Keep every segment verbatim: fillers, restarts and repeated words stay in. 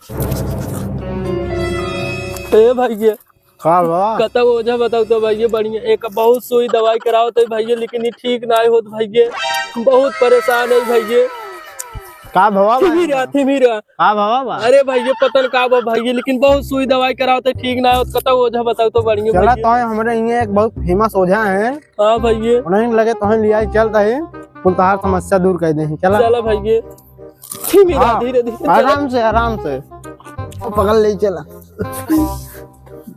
ए भइया, का बा? कतौ ओझा बताओ तो भइया, बढ़िया एक बहुत सुई दवाई करावत है भइया, लेकिन ये ठीक नाहीं होत भइया, बहुत परेशान है भइया। का भवा बा? थिमी रहा, थिमी रहा। का भवा बा? अरे भइया, पता न का बा भइया, लेकिन बहुत सुई दवाई करावत है, ठीक नाहीं होत। कतौ ओझा बताओ तो बढ़िया चला भइया। तो हमरे इहाँ एक बहुत famous ओझा हैं। हाँ भइया। उन्हीं लगे तोहन लिया चलता है, कुल तोहार समस्या दूर कर दे। चला। चला भइया। थिमी रहा, हाँ, धीरे, धीरे, चला। आराम से, आराम से। वो पकड़ ले, चला।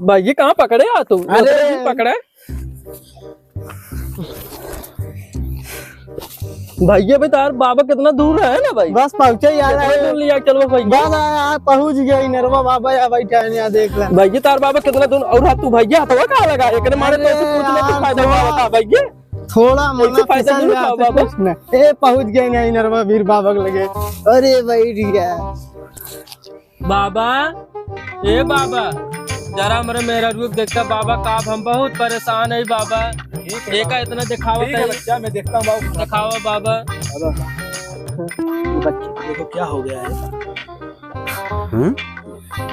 भइया, कहाँ पकड़े आ तू? अरे। उधर ही पकड़े। भइया, अबे तार बाबा कितना दूर है ना भाई? बस पहुँचे यार। कितना दूर लिया चलबा भइया? बस आ, आ, पहुँच गया इनरवा बाबा, या बैठा है, यहाँ देख ले। भइया, तार बाबा कितना दूर, और हाथ तू भइया, हथवा कहाँ लगा? एकरे मारे तो ऐसे अरे कुछ नहीं यार, फायदा हुआ थोड़ा बता भइया। थोड़ा मना ऐसे फायदा फिसल नहीं जाता, उठाओ बाबा। कुछ ना। ए, पहुँच गए ना इनरवा वीर बाबा के लगे। अरे भाई रिया। बाबा, ए बाबा, जरा हमरे मेहरारू के देखता बाबा, का हम बहुत परेशान है बाबा। ठीक है एका बाबा। इतना दिखावा ठीक है ताई। बच्चा, मैं देखता हूँ बाबू। दिखावा बाबा। बाबा, ये बच्चे देखो क्या हो गया है। हम्म?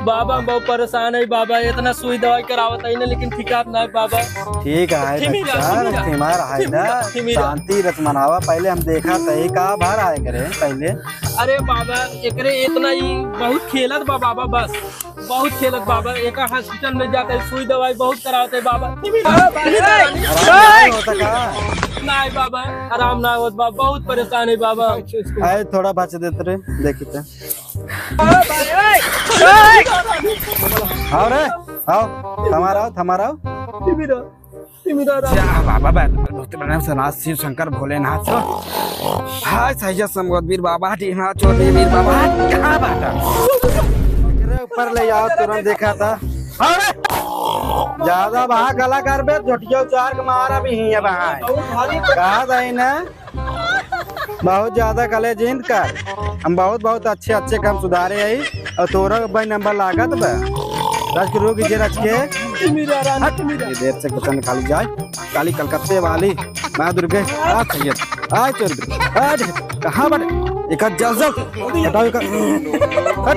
बाबा, हम बहुत परेशान है बाबा, इतना सुई दवाई करावत है ना, लेकिन ठिकात ना है बाबा। ठीक है थिमी रहा, बच्चा, थिमी रहा। थिमा रहा है थिमी ना, रहा, थिमी रहा। शांति रच मनावा, पहले हम देखा तही का भर आए करे पहले। अरे बाबा, एकरे इतना ही बहुत खेलत बा बाबा, बस बहुत खेलत बाबा। एका hospital में जाते सुई दवाई बहुत करावत है बाबा। थिमी रहा, थिमी रहा। आराम नहीं होता का? नहीं बाबा, आराम ना होत बा, बहुत परेशान है बाबा। आए थोड़ा बच देते रे, देखते। आओ रे, आओ, थमा रहो, थमा रहो। जा बाबा, बैठो, बहुत बढ़िया से नाथ शिव शंकर भोलेनाथ हो। हाय सैयद समगोत वीर बाबा, टीना चोर वीर बाबा, कहाँ बाटा? एकरे ऊपर ले आओ, तुरंत देखा था। अरे! ज्यादा बहा गला करबे, झोटिया उचार के मारा भी ही है बहा। कहा था इन्हें? बहुत ज्यादा कले जिन कर, हम बहुत बहुत अच्छे अच्छे काम सुधारे आई और तोरा भाई नंबर लागत बा। रच के रुक जे रच के। ये देर से कुछ निकाली जाए, काली कलकत्ते वाली माँ दुर्गे। आ सैयद, आ चोर, आ देख, कहाँ बड़े एक जल जल हटाओ एक। हट।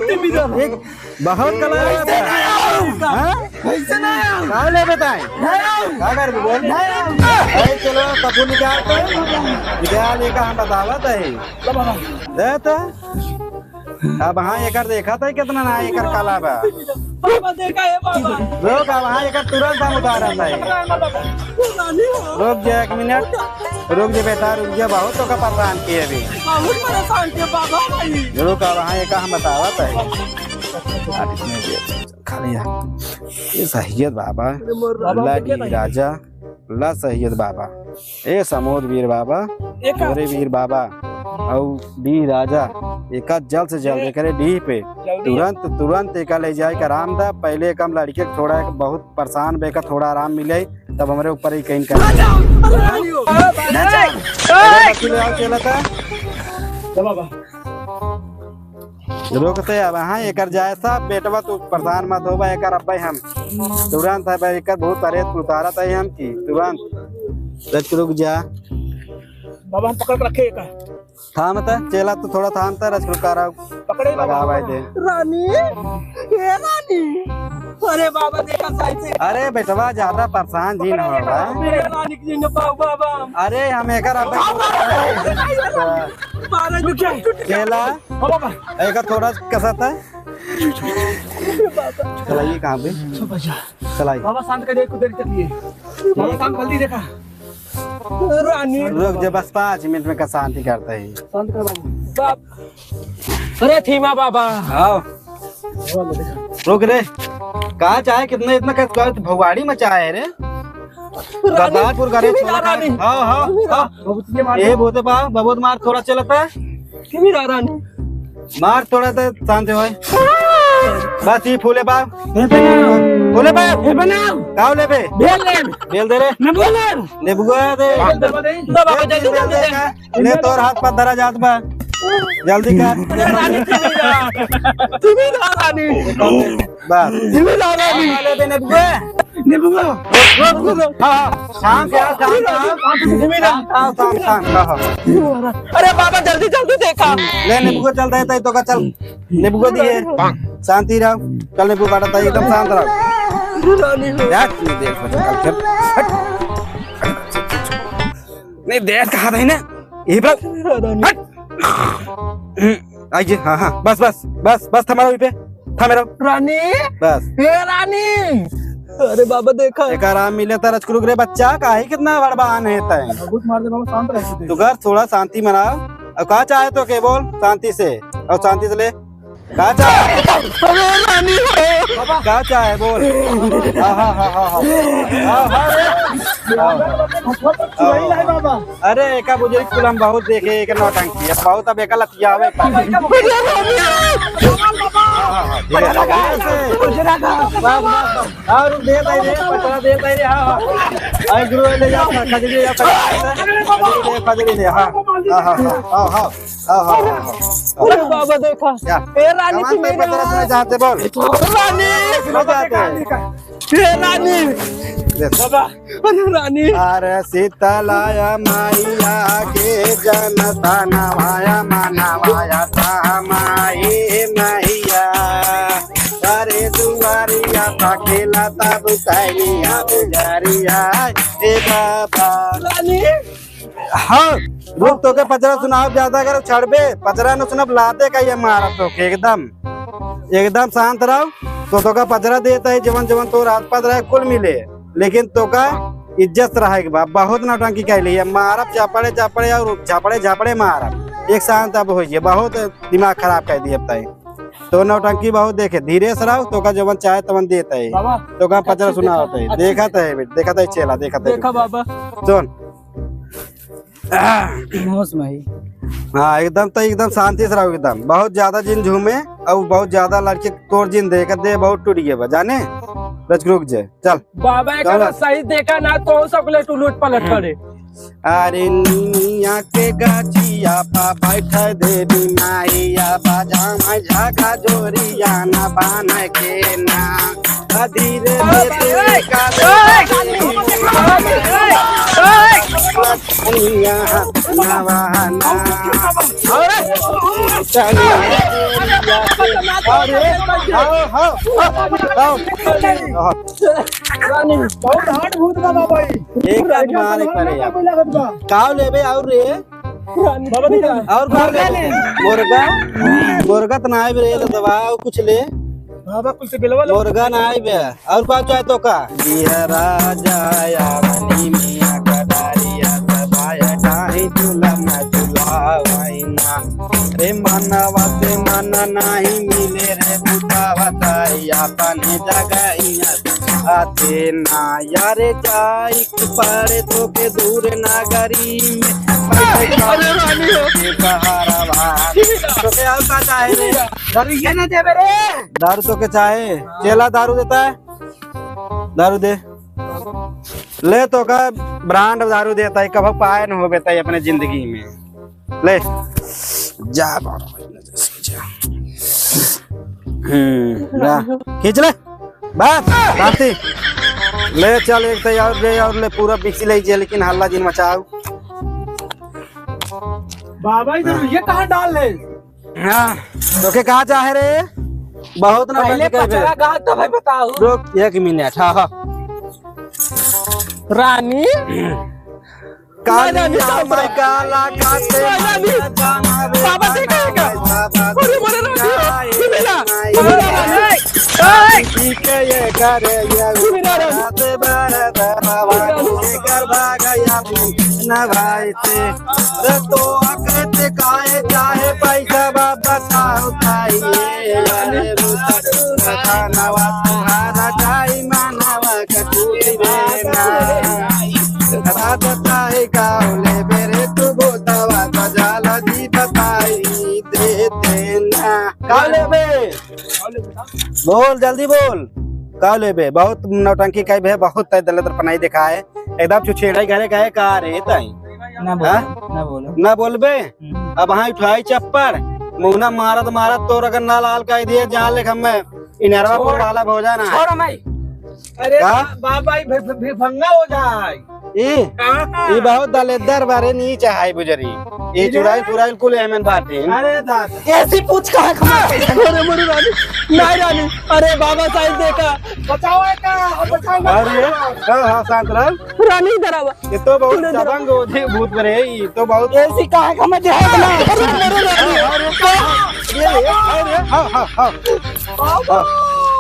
एक बहुत कला है। कैसे ना आऊं? हाँ? कैसे ना आऊं? का लेबे ताई? ना आऊं। का करबे बोल? ना आऊं। अरे चलो, कपूर निकाल के। निकाल, एका हम बतावत है। दे तो। अब हाँ, एकर देखा था कितना ना एकर कला बा। बाबा देखा है बाबा। रुक, अब हाँ, एकर तुरंत हम उतारत है। रुक जा एक मिनट, रुक जा बेटा, रुक जा, बहुत तोका परेशान किए अभी। बहुत परेशान किए बाबा भाई। रुक, अब हाँ, एका हम बतावत है। खाली है। ये सहियत बाबा, अल्लाह डी राजा, अल्लाह सहियत बाबा, ए समोद वीर बाबा, गोरे वीर बाबा, और डी राजा, एका जल्द से जल्द एकरे डीह पे तुरंत, तुरंत एका ले जाए के आराम दा। पहले एक हम लड़के के थोड़ा एक बहुत परेशान बा, एका थोड़ा आराम मिले, तब हमरे ऊपर ही कहीं कर। अरे बच्ची ले आओ, चला था। रुकते अब, हाँ, एकर जाए साहब, बेटवा तू परेशान मत होबा, एकर अब्बे हम तुरंत है भाई, एकर बहुत परेत उतारत है हम की तुरंत। रुक, रुक जा। बाबा, हम पकड़ के रखे एका। थाम त, चेला तू थोड़ा थाम त, रच रुका रहा। पकड़े बाबा। लगा भाई दे। रानी, ए रानी। अरे बाबा, देखा साइड से। अरे बेटवा, ज्यादा परेशान जी न हो बा। मेरे रानी की जिंदगी बाबा, बाबा। अरे हम एकर अब्बे बाबा। बारह जो क्या? चेला। हाँ बाबा। एकर थोड़ा कसा था। चलाइए कहाँ पे? चलाइए। बाबा शांत कर दे, कुछ देर के लिए। बाबा शांत, जल्दी देखा। रानी। रुक जा, बस पाँच मिनट में का शांति करता है। शांत कर बाबू। बाप। अरे थीमा बाबा। आओ। रुक रे। कहाँ चाहे कितना इतना कर, कर भगवाड़ी मचाए रे। गद्दारपुर का रे, छोला खा। हाँ, हाँ, हाँ। ए, भूते बा, बहुत मार थोड़ा चलता है। किमी रा रानी। मार थोड़ा तो शांत होए। बस ये फूले बा। फूले बा। हे बनाओ। का लेबे? बेल ले। बेल दे रे। न बोले। नेबुआ दे। दबा दे, दबा दे, दबा दे। ले तोर हाथ पर धरा जात बा। जल्दी कर। किमी रा रानी। बस। किमी रा रानी। का लेबे नेबुआ? नेबुआ। हाँ, हाँ, शांत यार, शांत, शांत। शांत, शांत, शांत, शांत, हाँ, हाँ। अरे बाबा, जल्दी, जल्दी देखा। ले, नेबुआ, चल रहे थे, तो का चल। नेबुआ दिए। शांति रहो। कल नेबुआ काटा था, एकदम शांत रहो। रानी हो। यार, नहीं देख, बच्चा, कल फिर। हट। नहीं देख, कहा था इन्हें। यही पर। रानी। हट। हम्म, आइए, हाँ, हाँ, बस, बस, बस, बस, थमा रहो यहीं पे। थमे रहो। रानी। बस। हे रानी। अरे बाबा, देखा। एक आराम मिले था, रजकुरुक रे बच्चा, काहे कितना बड़बान है तै? बहुत मार दे बाबा, शांत रह तू। तू घर थोड़ा शांति मनाओ। और का चाहे तो के बोल, शांति से। और शांति से ले। का चाहे? अरे रानी हो। का चाहे बोल। हाँ, हाँ, हाँ, हाँ, हाँ। हाँ, हाँ, रे। हाँ, हाँ। अरे, एका बुजुर्ग कुल हम बहुत देखे, एक नौटंकी है, बहुत अब एका लतियावे का। हाँ, हाँ, हाँ, धीरे से, धीरे से। बस, बस, बस। और दे दे रे, पचड़ा दे दे रे, हाँ, हाँ। आई गुरु ले जा, खजड़ी ले जा, खजड़ी ले, खजड़ी ले, हाँ, हाँ, हाँ, हाँ, हाँ, हाँ। हाँ, हाँ, हाँ, हाँ। अरे बाबा, देखा। क्या? ए रानी, कमान तू पे मेरा पचड़ा सुना चाहते, बोल। रानी। सुना चाहते हैं। ए रानी। Yes। बाबा, अरे रानी। अरे शीतला मैया के जनता नवाया मनवाया था माई मैया। अरे दुआरिया पखेला तब तैनिया पुजारिया, ए बाबा। रानी। हाँ, रुक, तोके पचरा सुनाब, ज्यादा अगर छड़बे, पचरा न सुनब, लाते का ये मारब तोके एकदम, एकदम शांत रहो। तो तोका पचरा देता है, जवन जवन तोर हाथ पात रहे, कुल मिले, लेकिन तोका इज्जत रहे के बा। बहुत नौटंकी कैली है, मारब चापड़े चापड़े और झापड़े झापड़े मारब। एक शांत अब होइए, बहुत दिमाग खराब कर दिए अब तई। तो नौटंकी बहुत देखे, धीरे से रहो, तोका जवन चाहे तवन देता है। बाबा, तोका पचरा सुनावत है, देखा तो है बेटा, देखा तो है चेला, देखा तो है देखा बेटा। बाबा। सुन, होश में ही। हाँ, एकदम तो एकदम शांति से रहो, एकदम। बहुत ज्यादा जिन झूमे और बहुत ज्यादा लड़के तोर जिन देखत दे, बहुत टूट गए बा, जाने? रच, रुक जे, चल। बाबा, एक चल। बार सही देखा ना तो सकले टू लूट पलट करे। अरे निमिया के गाछिया पा बैठ देवी माइया, बजावे झाका जोरिया ना बान्ह के ना। आ धीरे से तू का दे। अरे, आओ, आओ, आओ। रानी, बहुत hard भूत बा बाबा ई। एक आदमी मारे करे यार। लागत बा। काव लेबे और रे? बाबा देखा। और का मुर्गा लेबे? ले। मुर्गा? मुर्गा त ना आइबे रे, तो दवा और कुछ ले। बाबा कुछ से बेलवा लो। मुर्गा ना आइबे। और का चाहे तोका? ये राजा यार निमिया कटारिया सदाय काहे चूल्हा में चुलावैना। रे मनवा से मन नाही मिले रे बुतावता अपन जगहिया आते ना यार जाई पड़े तोके दूर नगरी में। अरे रानी हो। के बहरवा। तोके और का चाहे रे? दारू ये ना देबे रे। दारू तोके चाहे? चेला दारू देता है? दारू दे। ले तोका brand दारू देता है, कभो पाए न होबे ताई अपने जिंदगी में। ले। जा बाबा, जा। हम्म, जा। खींच ले। बस, शांति। ले चल, एक तो और ले, और ले, पूरा बिक्सी ले जे, लेकिन हल्ला जिन मचाओ। बाबा, इधर हाँ। ये कहाँ डाल ले? हाँ, तोके का चाहे रे? बहुत ना पहले बंद कर दे। पचरा गा, तब है बताओ। रुक, एक मिनट, हाँ, हाँ। रानी? कालिया रानी, मैं काला काते रानी। बाबा से कहेगा। अरे मोरे रानी, सुन मेरा। सुन मेरा रानी। ओए। ठीक है, ये करे, ये सुन मेरा रानी। रात बार बाबा के घर भाग गया, ना भाई से। रे तो आकृति काहे चाहे पैसा बा बताओ ताई। अरे रूप खानवा तुम्हारा जाई मानवा कटूरी बेना। रात ताई गाँव ले बेरे तू भूतवा तो जाला दी बताई दे देना। का लेबे? बोल, जल्दी बोल। का लेबे? बहुत नौटंकी कइबे, बहुत तय दलत पनाई देखाए। एकदम छुछेड़ा ही घरे का है, का रे ताई? ना बोल, हाँ? ना बोलो। ना बोलबे? हम्म। अब हाँ उठाई चप्पड़, मुहना मारत मारत तोर अगर ना लाल कर दिए, जान ले हम इनरवा छोड़। पुरवाला भोजन है। छोड़ माई। अरे का? बा-, बाबा, ई भे-, भे-, भे-, भंगा हो जाए। ई? हाँ। ई बहुत दलेद्दर बारे, नीच है बुजरी। ई अरे। चुराइल पुराइल कुल एमन बाटे। अरे दादा। ऐसी पूछ कहाँ खा? अरे मोरी रानी, नहीं रानी। अरे बाबा साहब देखा। बचाओ का, बचाओ ना। अरे, हाँ, हाँ, शांत रह। रानी इधर आवा। ये तो बहुत सुनो, सुनो। दबंग हो जी, भूत बरे, ये तो बहुत ऐसी कहाँ का मैं देख ना। अरे, अरे, अरे, अरे, ये, अरे, हाँ, हाँ, हाँ। हाँ,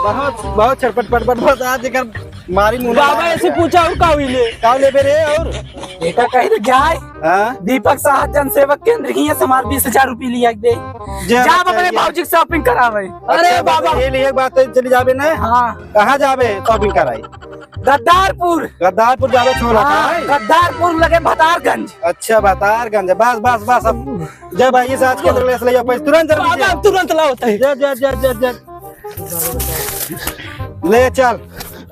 बहुत, बहुत छटपट, पट, पट, पट, आज एकर मारी मुंह बाबा, लगा। ऐसे पूछा और का हुई ले? का लेबे रे और? बेटा कह दे क्या है? हाँ? दीपक साहब जनसेवक केंद्र ही है, हमार बीस हजार रुपये लिया दे। जा जा बच्चा, अपने ये बाबूजी की shopping करावे। अरे अच्छा, बाबा। ये लिए एक बात तो चली जाबे ना। हाँ। कहाँ जाबे shopping कराई? गद्दारपुर। गद्दारपुर जाबे छोला हाँ, खाए? गद्दारपुर लगे भतारगंज। अच्छा, भतारगंज। बस, बस, बस, अब जब आइए साथ के अंदर ले, ले, पैसे तुरंत जल्दी बाबा, दे। तुरंत लाओ तय। जा, जा, जा, जा, जा। ले चल।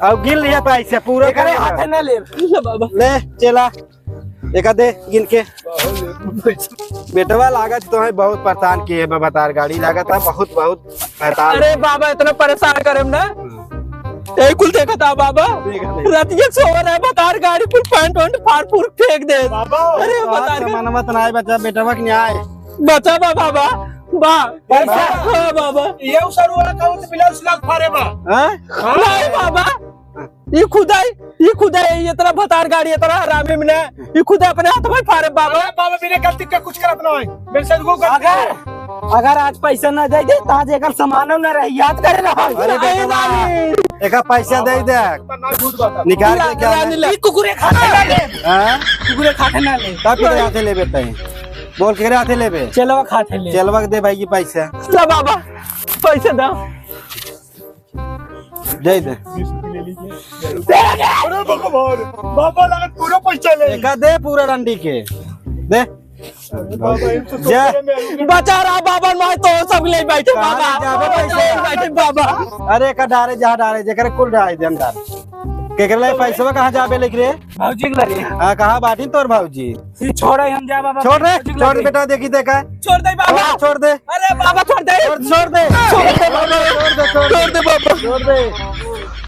अब गिन लिया पैसे पूरा। एकरे हाथ ना ले। ले बाबा। ले, चला। एका दे, गिन के। बेटवा लागत तो है बहुत परेशान किए बा, भतार गाड़ी लागत है बहुत, बहुत परेशान। अरे बाबा, इतना परेशान करम ना। हाँ। ए कुल देखत आ बाबा। देख, देख। रतिया सोवर है, भतार गाड़ी कुल पैंट वैंट फाड़ फूड़ फेंक दे। बाबा। अरे बात भतार का का मनवा त नाय बचा, बेटवा के न्याय। बचा बा बाबा। बा। पैसा। हाँ बाबा। ये उसर वाला का उस बिलाउस लाग फारे बा। हाँ? हाँ। नहीं बाबा। ई खुदाई, ई खुदाई, इतना भतार गाड़ी, इतना हरामी में ना, ई खुदाई अपने हाथ में फारे बाबा। अरे बाबा, मेरे गलती का कुछ करत ना है। मेरे से रुको गलती अगर, अगर आज पैसा ना दे दे, तो आज एकर सामानो ना रही, याद करे ना। अरे नहीं, बेटवा, नहीं। एका पैसा दे दे। ना झूठ बात है। निकाल के क्या रानी है? ले। ई कुकुरे खाते ना ले। हाँ? कुकुरे खाते ना ले। का केकरे हाथे लेबे तई? बोल केकरे हाथे लेबे? चेलवा खाते ले। चेलवा के दे भाई ये पैसा। ला बाबा, पैसा दो। दे दे। अरे भगवान, बाबा लगत पूरा पैसा ले। एका दे पूरा डंडी के। दे। बाबा, इन तो जा। सोचले में बचा रहा बाबा, मैं तो सब ले बैठे कहाँ बाबा। ले जाबे पैसा? ले बैठे बाबा। अरे एका डारे जा डारे, जेकर कुल डारे दे हम डारे। केकर ले पैसवा कहाँ जाबे लेके रे? भौजी के लगे। हाँ, कहाँ बाटी तोर भौजी? ई छोड़े हम जा बाबा, छोड़ रे, भौजी के छोड़ लगे। बेटा, देखी देखा। छोड़ दे बाबा। छोड़, छोड़ दे। अरे बाबा छोड़ दे। छोड़, छोड़ दे। छोड़ दे बाबा। छोड़ दे, छोड़ दे। छोड़ दे बाबा। छोड़ दे।